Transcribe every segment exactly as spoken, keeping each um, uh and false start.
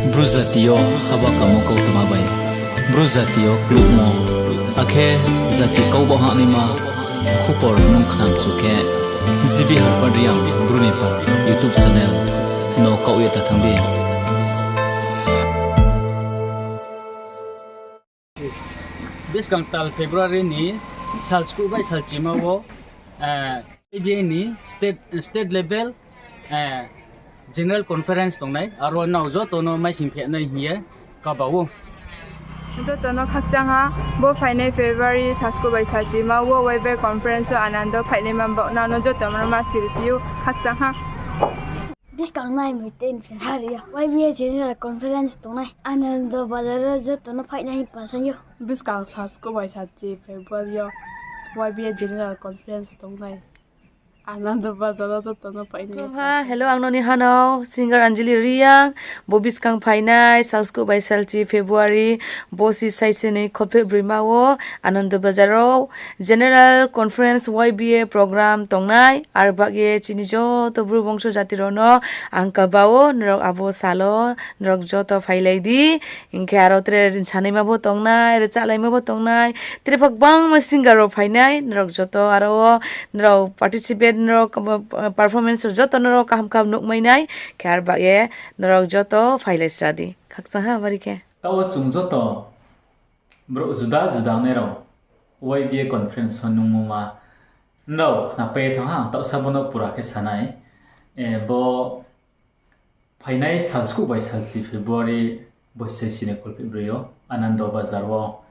Bru jati yo haba kamo kautma bai, Bru jati yo klukmo, akhe jati kau ba hahnaima khupor nung khnamchu khe, G B Harpad Reang Bru ni pha YouTube channel no kaoh ye ta thanng di. Buskang tal February ni sal skuh bai salchima wo, eh, A B A ni state, state level, eh, general conference tongnai, aro nrao joto no maising phehnai hing ye kaba ou. Joto no khakchang ha, bo phainai February sal skuh bai salchima wo Y B A conference wo Anando phainaima baoh nrao no joto no ma siriphi ou, khakchang ha. Buskang nai mui ten February yo Y B A general conference tongnai, Anando Bazar wo joto no phainai hing pal saing ou. Buskang sal skuh bai salchi February yo Y B A general conference tongnai, Anando Bazar wo joto no phainai. Hello, ang nrao ni hanao singer Anjali Reang. Bo buskang phainai sal skuh bai salchi February, bosi saisi ni kholpheh broima wo Anando Bazar wo general conference Y B A program tongnai, ar bak ye chini joto Bru bongso jati rao no ang kaba ou, nrao abo sal wo nrao joto phailai di. Hing khe aro tre rinsanaima pho tongnai, rchalaima pho tongnai, tre pha gbangma singer rao phainai, nrao joto aro wo nrao participate, nrao performance rao joto nrao kaham kaham nuhmai nai, khe ar bak ye nrao joto phailaisra di. Khakchang ha bari khe. Taoh wo chung joto brouh juda juda ongnai rao Y B A conference wo nungmo ma nrao khnapai ye thanng ha, ang taohsa bo no pura khe sa nai. Eh, bo phainai sal skuh bai salchi February, bosi saisi ni kholpheh broi yo Anando Bazar wo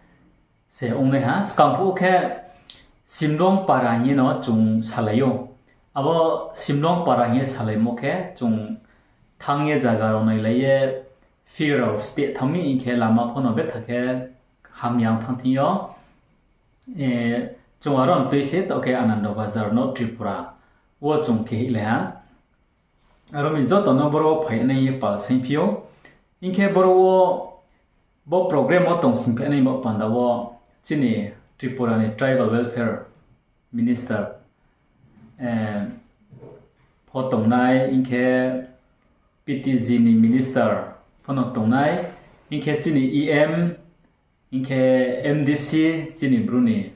se ongnaiha. Skang phuh khe Simlong Para hing ye no chung salai ou. Abo Simlong Para hing ye salaimo khe chung thanng ye zaga rao nailai ye, field rao steh thanng mi hing khe lama pho no betha khe hamya ong thanng thing yo. Eh, chung aro mtui se taoh khe Anando Bazar no Tripura wo chung khe hihlai ha. Aro mi joto no boro wo phainai ye pal saingphi ou. Hing khe boro wo bo program wo tongsing phainai baoh panda wo chini Tripura ni Tribal Welfare Minister, eh, pho tongnai, hing khe P T G ni minister pho no tongnai, hing khe chini E M, hing khe M D C, chini Bru ni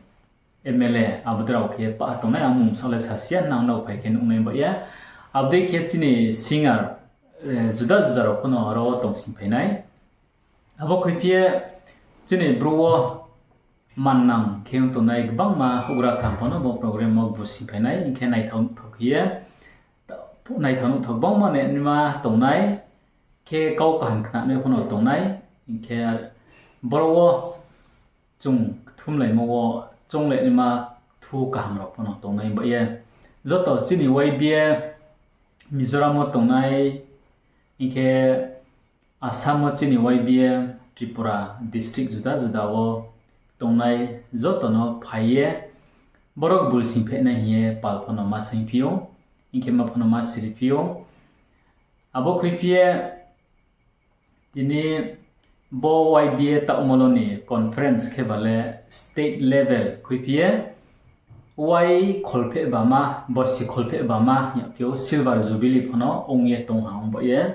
M L A, abo drao khe pah tongnai, ang mung sa le sasi ya, nang nrao phai khe nuhnai ba ye. Abo dei khe chini singer, eh, juda juda rao pho no aro wo tongsing phainai. Abo khuiphi ye chini Bru wo mannang khe ong tongnai gbangma houhgra kaham pho no bo program wo busing phainai, hing khe naithao nuhthao khe ye, naithao nuhthao gbangma naima tongnai, khe kau kaham khnanai pho no tongnai, hing khe boro wo chung kthumlaimo wo chounglai naima thu kaham rao pho no tongnai ba ye. Joto chini Y B A Mizoram wo tongnai, hing khe Assam wo chini Y B A, Tripura district juda juda wo tongnai joto no phai ye, boro wo bulsing phehnai hing ye pal pho no ma saingphi ou, hing khe ma pho no ma siriphi ou. Abo khuiphi ye tini bo Y B A taohmolo ni conference khe ba le state level khuiphi ye, wai kholpheh bama, bosi kholpheh bama hing yagphi ou, silver jubilee pho no ong ye tong ha ong ba ye.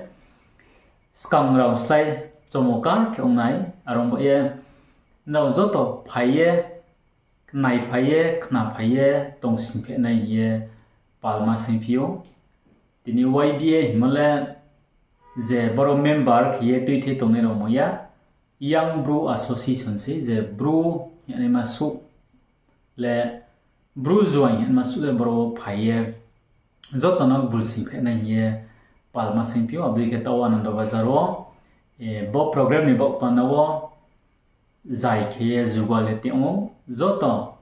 Skang rao slái chomokar khe ong nai, aro ong ba ye nrao joto phai ye, naiphai ye, khnaphai ye, tongsing phehnai hing ye pal ma saingphi ou. Tini Y B A hingmo le je boro member khe ye tuithei tongnai rao mo ya, Young Bru Association sei, je Bru hingnaima suh le, Bru juaing hingnaima suh le boro wo phai ye joto no bulsing phehnai hing ye pal ma saingphi ou. Abo dei khe taoh wo Anando Bazar wo, eh, bo program ni baoh panda wo zai khe ye jugal ye tong ou joto.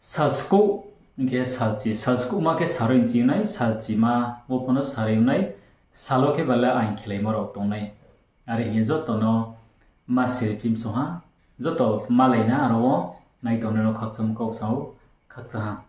Sal skuh, hing khe salchi, sal skuhma khe saroi nching nai, salchima wo pho no saroi nai, sal wo khe ba le aing khelaimo rao tongnai. Are hing ye joto no ma siriphi msong ha, joto malai na aro wo nai tongnai rao khakchangmo kau sa ou, khakchang ha.